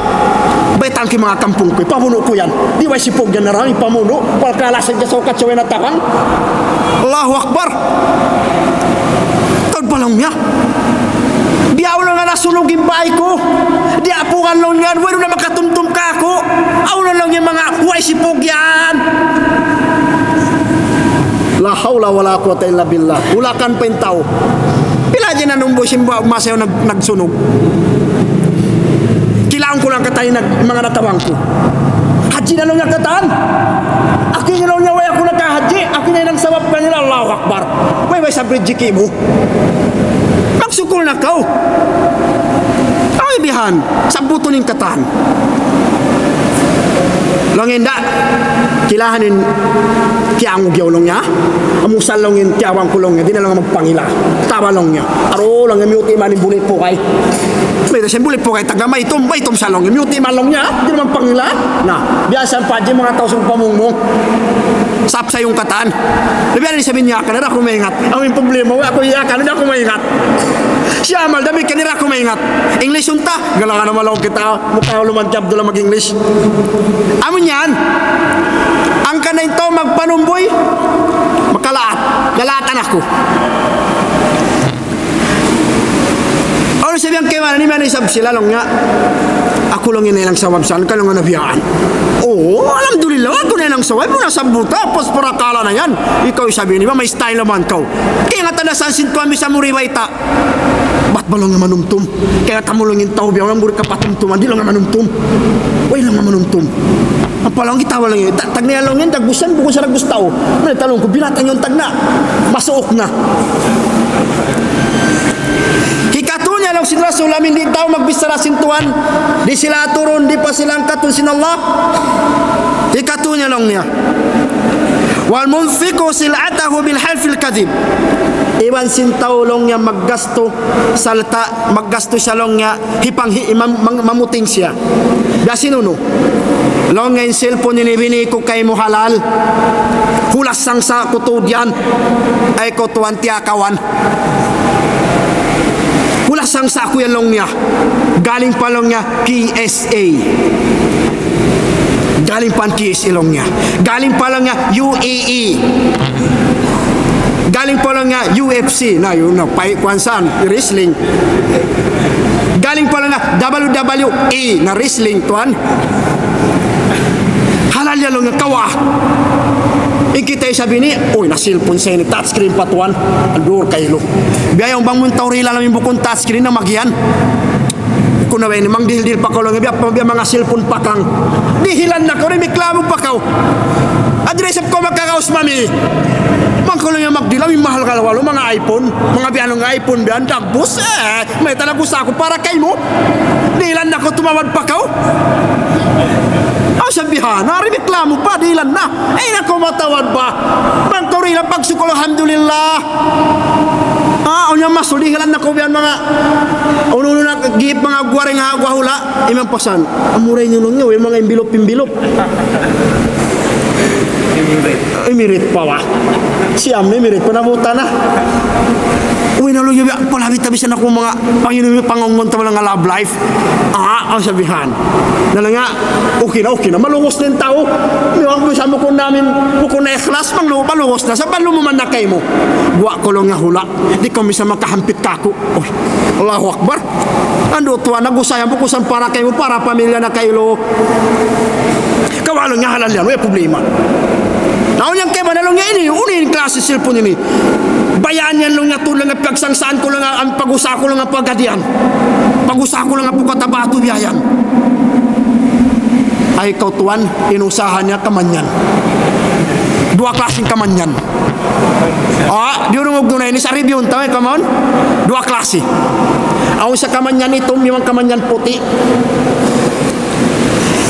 Baytaan ku in manga kampung ku, pamunu' ku yan. Di' way sipug yan na rami, pamunu', palkalasan ka sa' ukat siya way na tabang. Allahu Akbar. Taud pa laung niya. Biya' laung niya nasunug in bāy ku. Di' apugan laung niya, wayruun na makatumtum kāku'. Awn laung niya manga way sipug yan. La hawla wala quwwata illa billah. Ulakan pa in tau. Pila hadja nanumbuy sin ba-, masa yaun nag-, nagsunug. Kilaun ku laung katan in nag-, manga natabang ku. Hadji na laung niya katan. Aku in laung niya, way aku nakahadji. Aku in hinang sabab kanila, Allahu Akbar. Way, way sabab rijiki mu. Magsukul na kaw. Ay, bihan. Sabbutun in katan. Laung niya, inda'. Kilahan in tiyangug yaun laung niya. Amu sa laung in tiyawang ku laung niya. Di' na laung magpangila. Taba laung niya. Aru laung niya, miyuti' man in buli' pukay. Mayta' siya buli' pukay, taga maitum, maitum sa laung niya. Miyuti' man laung niya. Di' na magpangila. Na, biya' sa pa hadji manga tau sa pamung mu. Sab sa yung katan. Labi na isab in yakan, di' aku maingat. Amu in problema, way aku yakan, di' aku maingat. Siya amal, damikkiyan, di' aku maingat. English unta, galagan na malaw kita, mukha luman ki Abdullah mag-English. Amu yan, hangkan na in tau magpanumbuy, makalaat, kalaatan aku. Awn sabihan kaymu, ini man isab sila laung niya. Aku laung in hinang sawab san, kalu nga nabiyaan. Oh, alhamdulillah, aku na hinang sawab, mu na sabuta, pas parakala' na yan. Ikaw isab ini, ba, may style naman kaw. Kaya nga tanda san sin Tuhan bisa mu ribayta'. Bat ba laung nga manumtum? Kaya nga tamu laung in tau biya', walang buri kapatumtuman, di' laung nga manumtum. Way laung nga manumtum. Apa laung kita, walang yun. Ta-, tagna' laung yan, dagbusan, bukun sa dagbusan tau. Mana talung ku, binatang yun, tagna'. Masuuk na. Hikatu niya laung sin Rasul, amin di' tau magbichara sin Tuhan, di' sila aturun, di' pa sila angkatun sin Allah. Hikatu niya laung niya. والمنفق سلعته بالحلف الكذب. Iban sin tau laung niya maggastu, sarta' maggastu siya laung niya, hipang hi-, mam-, mam-, mamuting siya. Biya' sin unu. Laung niya in cellphone ini bini ku kaymu halal. Hulas sangsa' ku tuud yan. Ay ku tuwan tiyakawan. Hulas sangsa' ku yan laung niya. Galing pa laung niya K S A. Galing pa K S A laung niya. Galing pa laung niya U A E. Galing pa laung niya U F C. Na yun na, pay kwan san, wrestling. Galing pa laung niya W W E na wrestling, tuwan. Halal yan laung niya, kawa. In kita isab ini, uy, na cellphone sa ini, touchscreen pa tuwan. Adur kaylu. Biya' yan bang mu in tau rila namin bukun touchscreen na magiyan. Kunu' ba ini, mangdihil-dihil pa kaw laung, biya', biya' manga cellphone pakang. Dihilan na kaw, reklamo pa kaw. Address up kaw makakaus mami. Bang kaw laung yan magdihil, amin mahal ka lawalu, manga iPhone, manga biya' nung iPhone, biya' dagbus, eh. Mayta' nag-usaha aku para kaymu. Dihilan na kaw, tumawad pa kaw. Aw, sabihan, narireklamo pa, dihilan na. Ay, na kaw matawad ba? Bang kaw rila pagsukul, alhamdulillah. Ah, unya mas, dihilan na kaw biya' manga, unu-unu na, gihip manga guwaring ha, guwahula'. Imam pasan, amuray niyu nung niyu, yung manga envelope-envelope. Imirit pa wa. Siyam na imirit pa, nabuta na. Uy, na luyo, pala bita bisan aku manga panginumi, pangungun ta manga love life. Ah, ang sabihan. Na lang nga, okay na, okay na. Malungos na in tau. Di ba, kung sa bukun namin, bukun na ikhlas, malu-, malungos na. Sa balu mu man na kaymu. Guwa' ku laung nga hula'. Di' kaw misan makahampit kaku'. Uy, Allahu Akbar. Andu' tuwan, nag-usaya mu kusan para kaymu, para pamilya na kaylu. Kawalan nga halal yan, way problema. Na, unu yan kay mana laung niya ini, unu in klase cellphone ini. Bayaan yan laung niya, tuud laung niya piyagsangsaan ku laung niya, ang pag-usaha ku laung niya pagadian. Pag-usaha ku laung niya pagkatabatu biya' yan. Ay, kaw tuwan, in usaha niya kamanyan. Duwa klaseng kamanyan. Ah, di' urungug duun na ini sa review, tawa, come on. Duwa klase. Awn sa kamanyan itum, iban kamanyan puti'.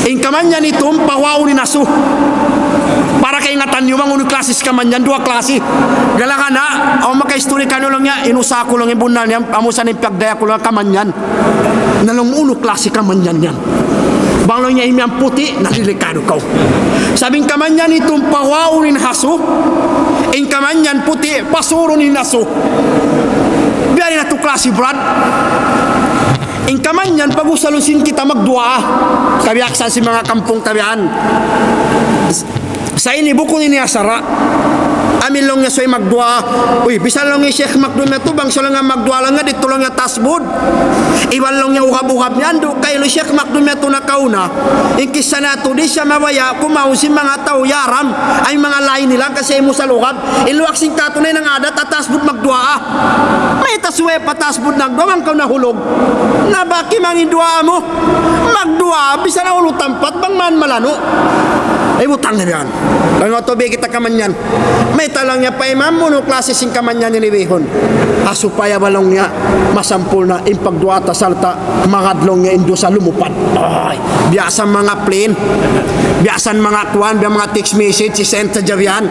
In kamanyan itum, pahuwaun in asu. Para kaingatan niyu, bang unu klase sin kamanyan, duwa klase. Galakan na, awn makaistori kaniyu laung niya, in usaha ku laung in bunnal niya, amu sa in piyagdaya ku laung kamanyan. Na laung unu klase kamanyan yan. Bang laung niya imiyan puti', na delikadu kaw. Sabab in kamanyan itum pahuwaun in asu, in kamanyan puti' pasurun in asu. Biya' diin natu' klase, brad. In kamanyan pag-usalun sin kita magduwaa. Kabiyaksahan sin manga kampung tabihan. Sa' ini bukun ini ha sara'. Amin laung niya subay magduwaa. Uy, bisan laung hi Sheikh Makdum yadtu, bang siya laung niya magduwaa laung niya, didtu laung niya tasbud. Iban laung niya uhab-uhab niya, andu' kaylu Sheikh Makdum yadtu nakauna. In kissa natu', di' siya mabaya' kumaun sin manga tau yaram, ay manga lain nila kasi imusal uhab. In luwak sin katu' na in adat, ha tasbud magduwaa. Mayta' subay pa tasbud nagduwaa, bang kaw nahulug. Na baki mangin duwaa mu. Magduwaa, bisan ha unu tampat, bang man malanu'. Ay, butang na yan. Laung niya, tuud bihun kita kamanyan. Mayta' laung niya pa imam, unu klase sin kamanyan ini bihun. Ha, supaya ba laung niya, masampurna' in pagduwaa ta sarta' magad laung niya in dusa lumupad. Ay, biya' sin manga plane. Biya' sin manga kuwan, biya' manga text message, si-send sadja biya' yan.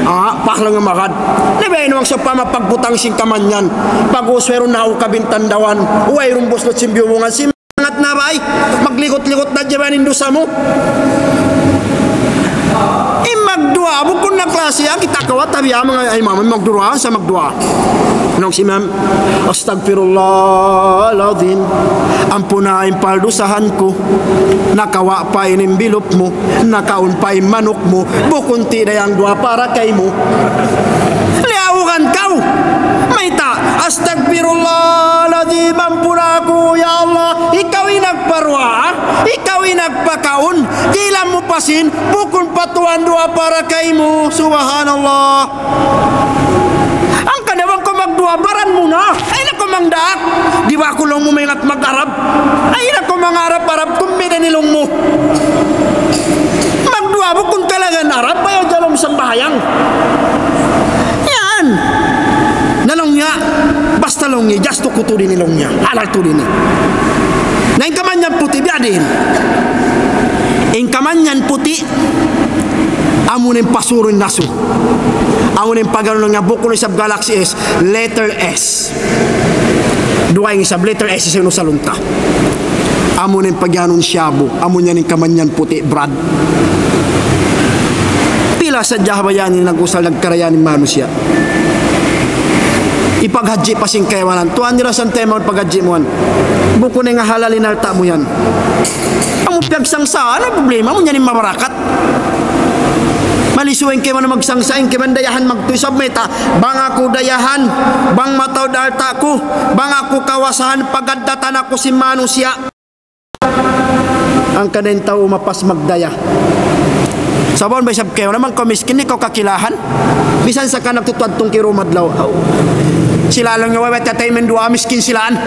Ah, pa laung niya magad. Na biya' ini bang sawpama pagbutang sin kamanyan. Pag-uswero na ako kabintandawan. Way rumbus lut sin biyubungan sin Mangat na bay, maglikut-likut na hadja in dusa mu. In magduwaa, bukun na klase, ha, kita kaw, tabiya' manga imam, magduwaa, sa magduwaa. Laung sin imam, أستغفر الله العظيم. Ampuna in paldusahan ku, nakawa' pa in envelope mu, nakaun pa in manuk mu, bukun ti da yan duwaa para kaymu. Liyaugan kaw, mayta', Astagfirullahaladzim, ampuna aku, ya Allah. Ikaw in nagparuwaa, ikaw in nagpakaun, dihilan mu pa sīn, bukun pa Tuhan duwaa para kaymu. Subhanallah. Hangkan na bang kaw magduwaa, baran mu na. Ayaw na kaw mangdaak. Di' ba aku laung mu maingat mag-Arab? Ayaw na kaw mang-Arab-Arab, kumbida in ilung mu. Magduwaa bukun kalagihan Arab, ayaw ha lawm sambahayang. Yan. Na laung niya, basta laung niya, just tuud tuud ini laung niya. Halal tuud ini. Na in kamanyan puti', biya' diin. In kamanyan puti', amu na in pasurun nasu. Amu na in pag-anu laung niya, bukun isab Galaxy S, letter S. Duwa in isab, letter S, isab in usalun ta. Amu na in pag-anu in shabu, amu na in kamanyan puti', brad. Pila sadja ha bayan ini nag-usal, nagkarayahan in manusiya'. Ipaghajji pa sin kaibanan. Tuwan nila sa' in taymanghud, paghajji mu yan. Bukun na in halal in alta' mu yan. Amu piyagsangsa, unu problema mu yan in mabarakat? Malisu in kaibanan magsangsa, in kaibanan dayahan magtuy. Sabab mayta', bang aku dayahan, bang mataud alta' ku, bang aku kawasahan, pagaddatan aku sin manusiya'. Hangkan in tau mapas magdaya. Sabab ba isab kaw, na bang kaw miskin, di' kaw kakilahan. Misan sa ka nagtutuwad tungki rumadlaw. Aw. Sila laung niya, way, way, tiyatay maduwaa, miskin sila yan.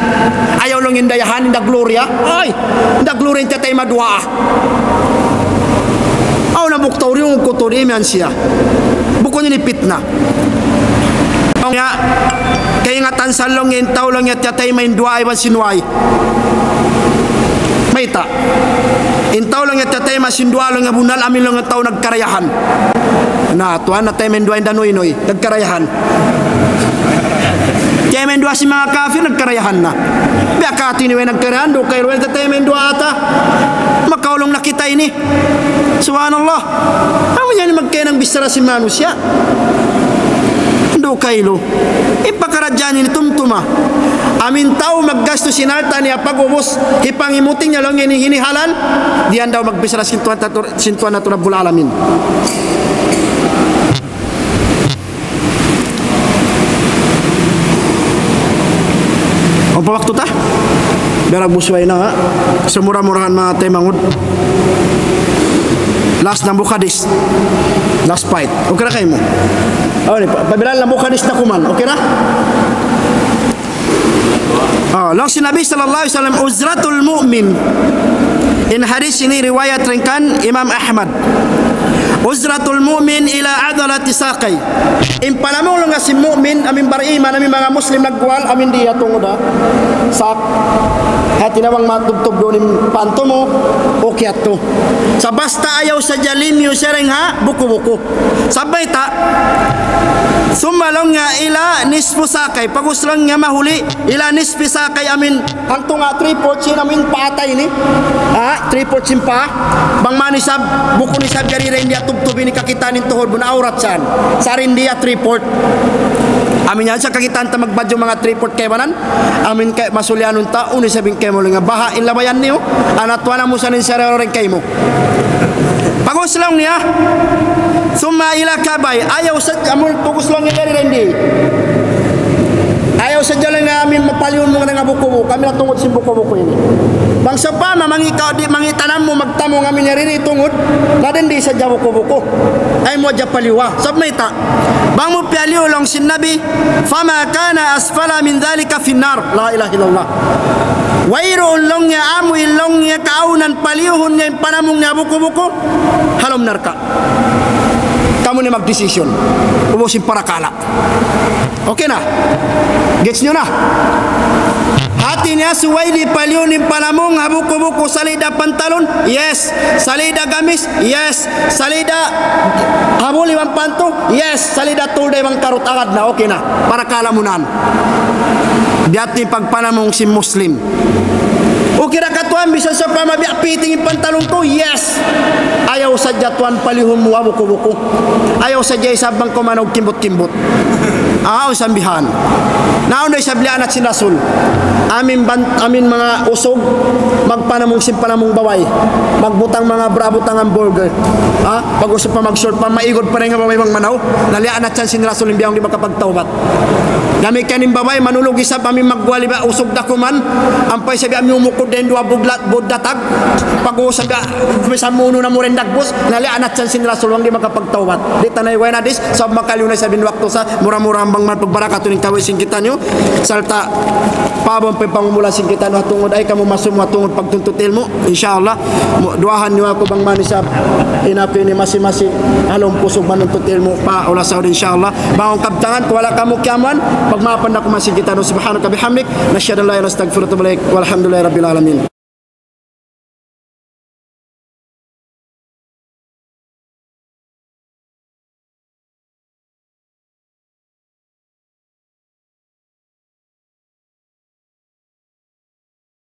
Ayaw laung in dayahan, in da gloria. Ay, in da gloria, in tiyatay maduwaa. Aw, nabuktaw rin, kutu rin yan siya. Bukun ini pitna. Laung niya, kaingatan sa laung niya, in tau laung niya, tiyatay maduwaa, iban sin way. Mayta'. In tau laung niya tiyatay maduwaa laung niya bunnal, amu in laung niya tau nagkarayahan. Na, tuwan na tiyatay maduwaa in da nuy-nuy, nagkarayahan. Tiyatay maduwaa sin manga kafir, nagkarayahan na. Biya' katu' ini way nagkarayahan, dukay way tiyatay maduwaa ta. Makaulung na kita ini. Subhanallah. Amu yan in magkahinang bichara sin manusiya'. Dukay lu. In pakaradjaan ini tumtuma. Amu in tau maggastu sin alta' niya pag'ubus, hipangimutin niya laung niya ini halal, di' yan daw magbichara sin Tuhan natu', sin Tuhan natu' Rabbul Alamin. Awn pa waktu ta? Biya' na busuway na, ha? Samura-murahan manga taymanghud. Last na bukadis. Last fight. Okay na kaymu? Aw, ini pa, pabilaan na bukadis na kuman. Okay na? Ah, laung sin Nabi sallallahu alayhi wasallam, uzratul mu'min. In hadis ini riwayat dayn kan Imam Ahmad. Uzratul mu'min ila adalati saqay. In panamung laung sin mu'min, amu in bariman, amu in manga Muslim nagguwal, amu in dī ha tungud, ha. Saq. Hāti niya bang matubtub duun in pantu mu, okay yadtu. Sa' basta ayaw sadja limiyu siya dayn ha buku-buku. Sabab mayta', thumma laung niya ila nisfi saqay. Pag'ubus laung niya mahuli, ila nisfi saqay, amu in hangtunga' three-fourths sin amu in paa ta ini. Ha, three-fourths sin paa. Bang man isab, bukun isab jari dayn dī ha tubtub ini kakitaan in tuhud mu, awrat sa yan. Sa' dayn dī ha three-fourths. Amu in yan sa' kakitaan ta magbadju' manga three-fourths kaibanan. Amu in kay masulianun ta, unu isab in kaymu laung niya. Baha' in labayan niyu, ana tuwan amu sa in sariwa dayn kaymu. Pag'ubus laung niya, thumma ila ka'bay, ayaw sadja, amu in pag'ubus laung niya jari dayn dī. Ayaw sadja laung niya amu in mapalihun mu dayn ha buku-buku, amu in ha tungud sin buku-buku ini. Bang sawpama mangi' kaw di' mangi' tanam mu magtamung amu in yari dī tungud, na dayn dī sadja buku-buku. Ayaw mu hadja palihuwa. Sabab mayta', bang mu piyalihu laung sin Nabi, fama kana asfala min dhalika finnar. La ilaha illallah. Wayruun laung niya amu in laung niya kaawnan palihun niya in panamung niya buku-buku, ha lawm narka'. Kamu na magdesisyon. Ubus in parakala'. Okay na? Gets niyu na? Hāti niya subay di' palihun in panamung ha buku-buku, salida pantalon? Yes. Salida gamis? Yes. Salida habul iban pantu? Yes. Salida tulda iban karut, agad na, okay na. Parakala' mu na yan. Biya' ha yan in pagpanamung sin Muslim. Okay ra ka tuwan, misan sawpama biya' piting in pantalon ku? Yes. Ayaw sadja tuwan palihun mu ha buku-buku. Ayaw sadja isab bang kaw manaug kimbut-kimbut. Ah, usambihan. Naun da isab liyaanat sin Rasul. Amin ban-, amin manga usug, magpanamung sin panamung baway. Magbutang manga bra, butang hamburger. Ha? Pag-usug pa, mag-short pa, maigud pa rin nga baway bang manaw. Na liyaanat yan sin Rasul, in biya' di' makapagtawbat. Damikkiyan in baway, manulug isab, amin magwali ba, usug da kuman. Ampa isab amin umukud da in duwa budlat, budlatag. Pag-usug da, misan munu na mu rin dagbus, na liyaanat yan sin Rasul, bang di' makapagtawbat. Di' ta na iwain hadis, sabab makaliyu na isab in waktu sa, mura-mura bang man pagbarakatun in kawi sin kitaniyu, sarta' pa bang pagpangumulan sin kitaniyu, ha tungud ay kamu masumu, ha tungud pagtuntut ilmu', insya Allah, mu-, duwaahan niyu aku bang man isab, in aku ini masi-masi, ha lawm pusug manuntut ilmu', pa ula Saudi, insya Allah, bang awn kabtangan, ku wala' kamu kiyamuan, pagmaapan na aku man sin kitaniyu, subhanaka bihamdik, nashhadu an la ilaha illa anta astaghfiruka wa atubu ilaik, walhamdulillahi rabbil alamin.